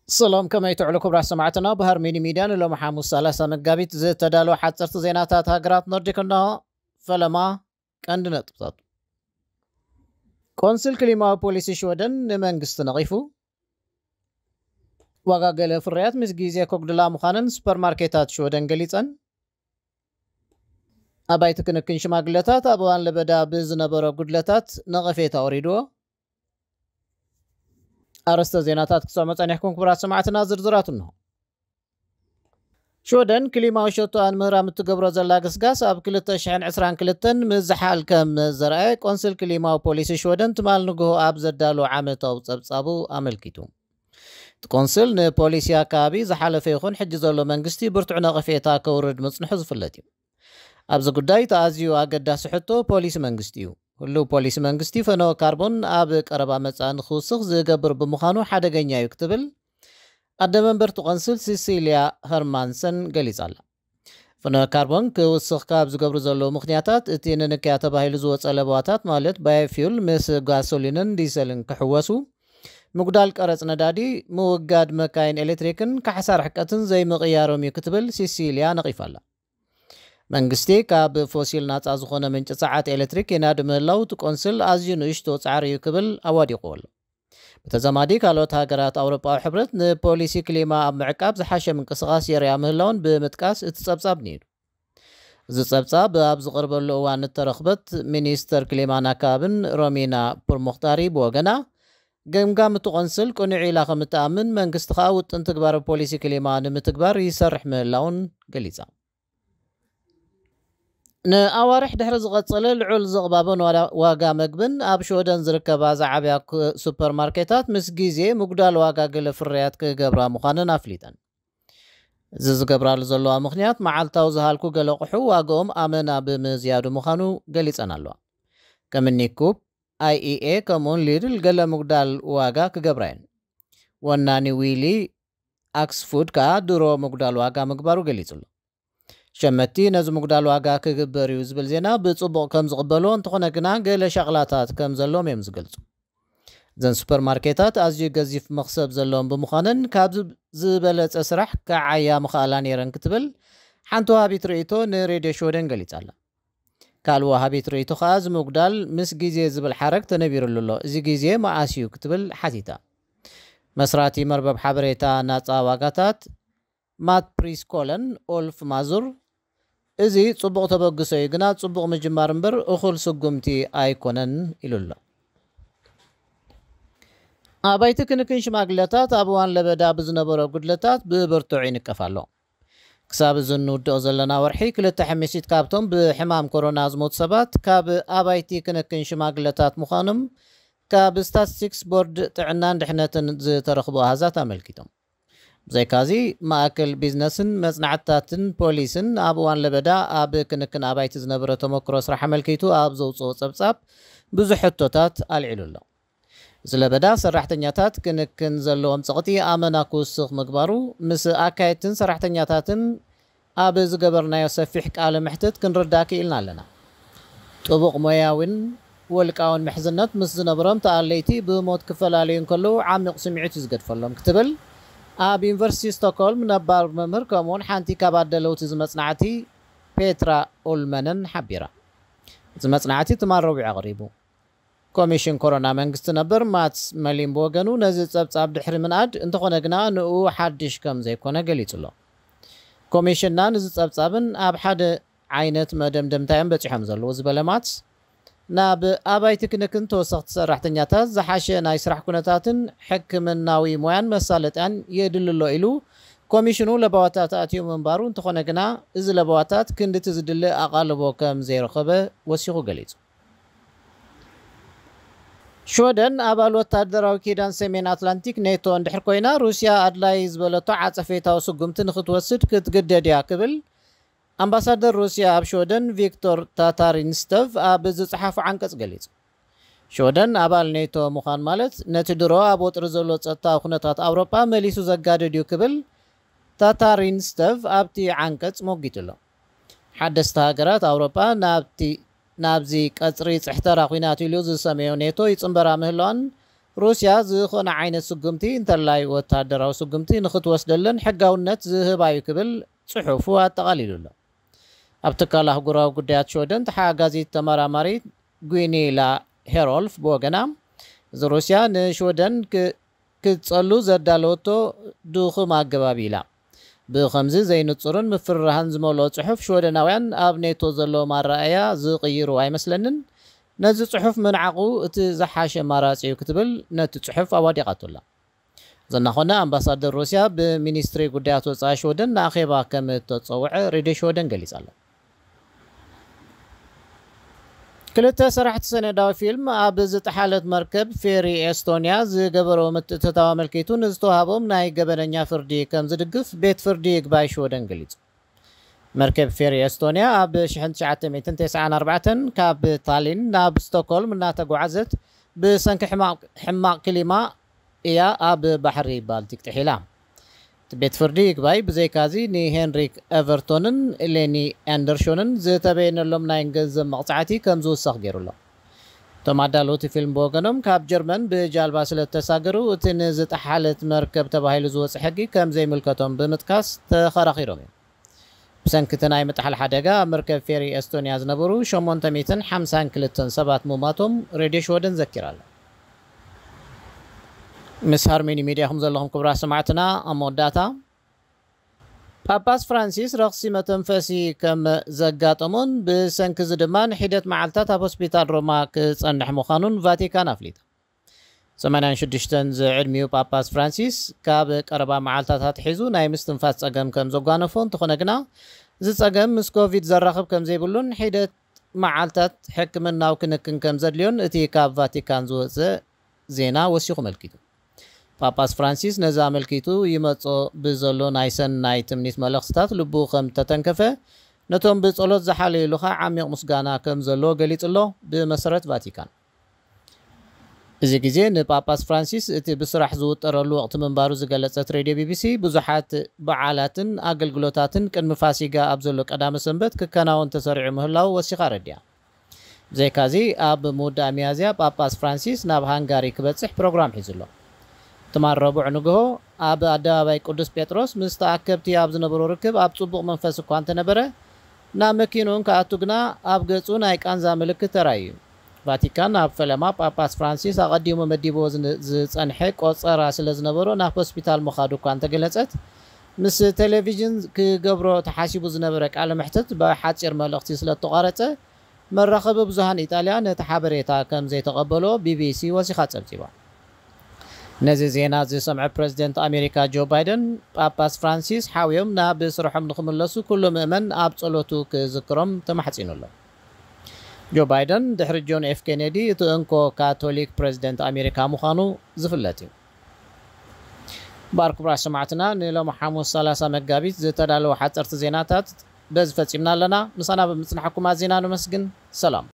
ሰላም፣ ከመይ ትውዕሉ ክቡራት ሰማዕትና? ባህር ሚኒ ሚድያ ንሎሚ ሓሙስ ሰላሳ መጋቢት ዝተዳለወ ሓፀርቲ ዜናታት ሃገራት ኖርዲክ እንሆ። ፈለማ ቀንዲ ነጥብታት። ቆንስል ክሊማዊ ፖሊሲ ሽወደን ንመንግስቲ ነቒፉ። ዋጋ ገለ ፍርያት ምስ ግዜ ከጉድላ ምዃነን ሱፐርማርኬታት ሽወደን ገሊጸን። ኣባይቲ ክንክን ሽማግለታት ኣብ እዋን ለበዳ ብዝነበሮ ጉድለታት ነቐፌታ ኣውሪድዎ። ኣርእስተ ዜናታት ክትሰምዑ ጸኒሕኩም ክቡራት ሰማዕትና፣ ዝርዝራቱ እንሆ። ሽወደን ክሊማዊ ሸቶኣ ንምህራም እትገብሮ ዘላ ግስጋስ ኣብ ክልተ ሽሕን ዕስራን ክልተን ምዝሓል ከም ዘርኣየ ቆንስል ክሊማዊ ፖሊሲ ሽወደን ትማል ንግሆ ኣብ ዘዳሎ ዓመታዊ ጸብጻቡ ኣመልኪቱ። እቲ ቆንስል ንፖሊሲ ኣካባቢ ዝሓለፈ ይኹን ሕጂ ዘሎ መንግስቲ ብርቱዕ ነቐፌታ ከውርድ ምጽንሑ ዝፍለጥ እዩ። ኣብዚ ጉዳይ እቲ ኣዝዩ ኣገዳሲ ሕቶ ፖሊሲ መንግስቲ እዩ። ህሉው ፖሊሲ መንግስቲ ፈነወ ካርቦን ኣብ ቀረባ መጻኢ ንክውስኽ ዝገብር ብምዃኑ ሓደገኛ እዩ ክትብል ኣደ መንበርቲ ቆንስል ሲሲልያ ኸርማንሰን ገሊጻ ኣላ። ፈነወ ካርቦን ክውስኽ ካብ ዝገብሩ ዘለዉ ምኽንያታት እቲ ንንክያ ተባሂሉ ዝወጸ ለበዋታት ማለት ባዮፊውል ምስ ጋሶሊንን ዲሰልን ክሕወሱ፣ ምጉዳል ቀረጽ ነዳዲ፣ ምውጋድ መካይን ኤሌክትሪክን ካሕሳ ርሕቀትን ዘይምቕያሮም እዩ ክትብል ሲሲልያ ነቒፋ ኣላ። መንግስቲ ካብ ፎሲል ናጻ ዝኾነ ምንጪ ጸዓት ኤሌክትሪክ የናዲ ምህላው እቲ ቆንስል ኣዝዩ ንእሽቶ ጻዕሪ እዩ ክብል ኣዋዲቑዎ ኣሎ። ብተዛማዲ ካልኦት ሃገራት ኣውሮጳዊ ሕብረት ንፖሊሲ ክሊማ ኣብ ምዕቃብ ዝሓሸ ምንቅስቓስ የርእያ ምህላውን ብምጥቃስ እቲ ጸብጻብ ንኢዱ። እዚ ጸብጻብ ኣብ ዝቐርበሉ እዋን እተረኽበት ሚኒስተር ክሊማን ኣከባብን ሮሚና ፑርሙኽታሪ ብወገና፣ ገምጋም እቲ ቆንስል ቅኑዕ ኢላ ከም እትኣምን፣ መንግስቲ ከኣ ውጥን ትግባረ ፖሊሲ ክሊማ ንምትግባር ይሰርሕ ምህላውን ገሊጻ። ንኣዋርሕ ድሕሪ ዝቐጸለ ልዑል ዝቕባበን ዋላ-፣ ዋጋ መግብን ኣብ ሽወደን ዝርከባ ዝዓበያ ክ-፣ ሱፐርማርኬታት ምስ ግዜ ምጉዳል ዋጋ ገለ ፍርያት ክገብራ ምዃነን ኣፍሊጠን። እዚ ዝገብራሉ ዘለዋ ምኽንያት መዓልታዊ ዝሃልኩ ገለ ኣቑሑ ዋግኦም ኣመና ብምዝያዱ ምዃኑ ገሊጸን ኣለዋ። ከም እኒ ኩፕ፣ ኣይኢኤ ከምኡውን ሊድል ገለ ምጉዳል ዋጋ ክገብራ እየን። ወናኒ ዊሊ ኣክስፉድ ከኣ ድሮ ምጉዳል ዋጋ ምግባሩ ገሊጹ ኣሎ። ሸመትቲ ነዚ ምጉዳል ዋጋ ክግበር እዩ ዝብል ዜና ብጽቡቕ ከም ዝቕበልዎ፣ እንተኾነ ግና ገለ ሻቕላታት ከም ዘለዎም እዮም ዝገልጹ። እዘን ሱፐርማርኬታት ኣዝዩ ገዚፍ መኽሰብ ዘለዎም ብምዃነን ካብ ዝብ-፣ ዝበለጸ ስራሕ ክዓያ ምኽኣላ ነይረን ክትብል ሓንቲ ወሃቢት ርእይቶ ንሬድዮ ሽወደን ገሊጻ ኣላ። ካልእ ወሃቢት ርእይቶ ከኣ እዚ ምጉዳል ምስ ግዜ ዝብል ሓረግ ተነቢሩሉ ኣሎ። እዚ ግዜ መኣስ እዩ ክትብል ሓቲታ። መስራቲ መርበብ ሓበሬታ ናጻ ዋጋታት ማት ፕሪስኮለን ኦልፍ ማዙር፣ እዚ ጽቡቕ ተበግሶ እዩ፣ ግና ጽቡቕ ምጅማር እምበር እኹል ስጉምቲ ኣይኮነን ኢሉ ኣሎ። ኣባይቲ ክንክን ሽማግለታት ኣብ እዋን ለበዳ ብዝነበሮ ጉድለታት ብብርቱዕ ይንቀፍ ኣሎ። ክሳብ እዚ እንውድኦ ዘለና ወርሒ፣ ክልተ ሕምሲት ካብቶም ብሕማም ኮሮና ዝሞቱ ሰባት ካብ ኣባይቲ ክንክን ሽማግለታት ምዃኖም ካብ ስታትስቲክስ ቦርድ ጥዕናን ድሕነትን ዝተረኽቡ ኣሃዛት ኣመልኪቶም። ብዘይካዚ፣ ማእከል ቢዝነስን መጽናዕትታትን ፖሊስን ኣብ እዋን ለበዳ ኣብ ክንክን ኣባይቲ ዝነበረ ተመክሮ ስራሕ ኣመልኪቱ ኣብ ዘውጽኦ ጸብጻብ ብዙሕ ሕቶታት ኣልዒሉ ኣሎ። እዚ ለበዳ ሰራሕተኛታት ክንክን ዘለዎም ጸቕጢ ኣመና ክውስኽ ምግባሩ ምስ ኣካየድትን ሰራሕተኛታትን ኣብ ዝገበርናዮ ሰፊሕ ቃለ መሕትት ክንርዳእ ክኢልና ኣለና። ጥቡቕ ሞያዊን ወልቃውን ምሕዝነት ምስ ዝነበሮም ተኣለይቲ ብሞት ክፈላለዩ እንከለዉ ዓሚቕ ስምዒት እዩ ዝገድፈሎም ክትብል ኣብ ዩኒቨርሲቲ ስቶክሆልም ነባር መምህር ከምኡውን ሓንቲ ካብ ኣደለውቲ እዚ መጽናዕቲ ፔትራ ኦልመነን ሓቢራ። እዚ መጽናዕቲ ትማል ረቡዕ ኣቕሪቡ። ኮሚሽን ኮሮና መንግስቲ ነበር ማትስ መሊም ብወገኑ ነዚ ጸብጻብ ድሕሪ ምንኣድ፣ እንተኾነ ግና ንኡ ሓድሽ ከም ዘይኮነ ገሊጹ ኣሎ። ኮሚሽንና ንዚ ጸብጻብን ኣብ ሓደ ዓይነት መደምደምታ እዮም በጺሖም ዘለዉ ዝበለ ማትስ፣ ናብ ኣባይቲ ክንክን ተወሰኽቲ ሰራሕተኛታት ዝሓሸ ናይ ስራሕ ኩነታትን ሕክምናዊ ሞያን መሳለጥያን የድሊ ኣሎ ኢሉ ኮሚሽኑ ለበዋታት ኣትዩ ምንባሩ፣ እንተኾነ ግና እዚ ለበዋታት ክንድቲ ዝድለ ኣቓልቦ ከም ዘይረኸበ ወሲኹ ገሊጹ። ሽወደን ኣባል ወታደራዊ ኪዳን ሰሜን ኣትላንቲክ ኔቶ እንድሕር ኮይና፣ ሩስያ ኣድላይ ዝበለቶ ዓጸፌታዊ ስጉምቲ ንክትወስድ ክትግደድ እያ ክብል ኣምባሳደር ሩስያ ኣብ ሽወደን ቪክቶር ታታሪንስተቭ ኣብ ዝጸሓፎ ዓንቀጽ ገሊጹ። ሽወደን ኣባል ኔቶ ምዃን ማለት ነቲ ድሮ ኣብ ወጥሪ ዘሎ ጸጥታዊ ኩነታት ኣውሮጳ መሊሱ ዘጋድድ እዩ ክብል ታታሪንስተቭ ኣብቲ ዓንቀጽ ሞጊቱ ኣሎ። ሓደስቲ ሃገራት ኣውሮጳ ናብቲ፣ ናብዚ ቀጽሪ ጽሕተራ ኲናት ኢሉ ዝሰመዮ ኔቶ ይጽንበራ ምህላወን ሩስያ ዝኾነ ዓይነት ስጉምቲ እንተላይ ወታደራዊ ስጉምቲ ንኽትወስደለን ሕጋውነት ዝህባዩ ክብል ጽሑፉ ኣጠቓሊሉ ኣሎ። ኣብ ትካል ኣህጉራዊ ጉዳያት ሽወደን ተሓጋዚት ተመራማሪት ጒኒላ ሄሮልፍ ብወገና፣ እዚ ሩስያ ንሽወደን ክትጸሉ ዘዳለወቶ ድኹም ኣገባብ ኢላ። ብኸምዚ ዘይንጹርን ምፍርራህን ዝመልኦ ጽሑፍ ሽወደናውያን ኣብ ኔቶ ዘለዎም ኣረኣእያ ዝቕይሩ ኣይመስለንን። ነዚ ጽሑፍ ምንዓቑ እቲ ዝሓሸ ኣማራጺ እዩ ክትብል ነቲ ጽሑፍ ኣዋዲቓቶ ኣላ። ዘናኾነ ኣምባሳደር ሩስያ ብሚኒስትሪ ጉዳያት ወጻኢ ሽወደን ንኣኼባ ከም እተጸውዐ ሬድዮ ሽወደን ገሊጻ ኣላ። ክልተ ሰራሕቲ ሰነዳዊ ፊልም ኣብ ዝጠሓለት መርከብ ፌሪ ኤስቶንያ ዝገበረዎ ምትእትታው ኣመልኪቱ ንዝተዋሃቦም ናይ ገበነኛ ፍርዲ ከም ዝድግፍ ቤት ፍርዲ ይግባይ ሽወደን ገሊጹ። መርከብ ፌሪ ኤስቶንያ ኣብ ሽሕን ትሽዓተ ሚእትን ተስዓን ኣርባዕተን ካብ ታሊን ናብ ስቶክሆልም እናተጓዓዘት ብሰንኪ ሕማቕ ክሊማ እያ ኣብ ባሕሪ ባልቲክ ጥሒላ። እቲ ቤት ፍርዲ ይግባይ ብዘይካዚ ንሄንሪክ ኤቨርቶንን ሌኒ ኣንደርሾንን ዝተበየነሎም ናይ ገንዘብ መቕጻዕቲ ከም ዝውሰኽ ገይሩ ኣሎ። እቶም ኣዳለውቲ ፊልም ብወገኖም ካብ ጀርመን ብጃልባ ስለ እተሳገሩ እቲ ንዝጠሓለት መርከብ ተባሂሉ ዝወፀ ሕጊ ከም ዘይምልከቶም ብምጥቃስ ተኸራኺሮም እዮም። ብሰንኪ እቲ ናይ ምጥሓል ሓደጋ ኣብ መርከብ ፌሪ ኤስቶንያ ዝነበሩ ሸሞንተ ሚእትን ሓምሳን ክልተን ሰባት ምማቶም ሬድዮ ሽወደን ዘኪራ ኣላ። ምስ ሃርሜኒ ሚድያ ኹም ዘለኹም ክቡራት ሰማዕትና ኣብ መወዳእታ ጳጳስ ፍራንሲስ ረኽሲ መተንፈሲ ከም ዘጋጠሞን ብሰንኪ እዚ ድማ ንሒደት መዓልታት ኣብ ሆስፒታል ሮማ ክጸንሕ ምዃኑን ቫቲካን ኣፍሊጣ። ሰማንያን ሽዱሽተን ዝዕድሚኡ ጳጳስ ፍራንሲስ ካብ ቀረባ መዓልታት ኣትሒዙ ናይ ምስትንፋስ ጸገም ከም ዘጓነፎ እንተኾነ ግና እዚ ጸገም ምስ ኮቪድ ዘራኽብ ከም ዘይብሉን ሒደት መዓልታት ሕክምናዊ ክንክን ከም ዘድልዮን እቲ ካብ ቫቲካን ዝወጸ ዜና ወሲኹ መልኪቱ። ጳጳስ ፍራንሲስ ነዚ ኣመልኪቱ ይመጾ ብዘሎ ናይ ሰናይ ትምኒት መልእኽትታት ልቡ ከም ተተንከፈ ነቶም ብጸሎት ዝሓለዩሉ ኸኣ ዓሚቕ ምስጋና ከም ዘለዎ ገሊጹ ኣሎ። ብመሰረት ቫቲካን እዚ ግዜ ንጳጳስ ፍራንሲስ እቲ ብስራሕ ዝውጠረሉ ወቕቲ ምንባሩ ዝገለጸት ሬድዮ ቢቢሲ ብዙሓት በዓላትን ኣገልግሎታትን ቅድሚ ፋሲጋ ኣብ ዘሎ ቀዳመ ሰንበት ክከናወን ተሰሪዑ ምህላው ወሲኻ ኣረዲኣ። ብዘይካዚ ኣብ ምውዳእ ሚያዝያ ጳጳስ ፍራንሲስ ናብ ሃንጋሪ ክበጽሕ ፕሮግራም ሒዙ ኣሎ። ትማል ረቡዕ ንግሆ ኣብ ኣደባባይ ቅዱስ ጴጥሮስ ምስ ተኣከብቲ ኣብ ዝነበሮ ርክብ ኣብ ጽቡቕ መንፈስ እኳ እንተነበረ ናብ መኪንኡን ክኣቱ ግና ኣብ ገጹ ናይ ቃንዛ ምልክት ተራእዩ እዩ። ቫቲካን ኣብ ፈለማ ጳጳስ ፍራንሲስ ኣቐዲሙ መዲብዎ ዝጸንሐ ቆጸራ ስለ ዝነበሮ ናብ ሆስፒታል ምኻዱ እኳ እንተገለጸት ምስ ቴሌቪዥን ክገብሮ ተሓሲቡ ዝነበረ ቃለ መሕትት ብሓጺር መልእኽቲ ስለ እተቋረጸ መራኸቢ ብዙሃን ኢጣልያ ነቲ ሓበሬታ ከም ዘይተቐበሎ ቢቢሲ ወሲኻ ጸብጺባ። ነዚ ዜና ዝሰምዐ ፕረዚደንት ኣሜሪካ ጆ ባይደን ጳጳስ ፍራንሲስ ሓውዮም ናብ ስርሖም ንኽምለሱ ኩሉ ምእመን ኣብ ጸሎቱ ክዝክሮም ተማሕጺኑ ኣሎ። ጆ ባይደን ድሕሪ ጆን ኤፍ ኬኔዲ እቲ እንኮ ካቶሊክ ፕረዚደንት ኣሜሪካ ምዃኑ ዝፍለጥ እዩ። እምበኣር ክቡራት ሰማዕትና ንሎሚ ሓሙስ ሰላሳ መጋቢት ዝተዳለወ ሓፀርቲ ዜናታት በዚ ፈፂምና ኣለና። ምሳና ብምፅናሕኩም ኣዚና ነመስግን። ሰላም።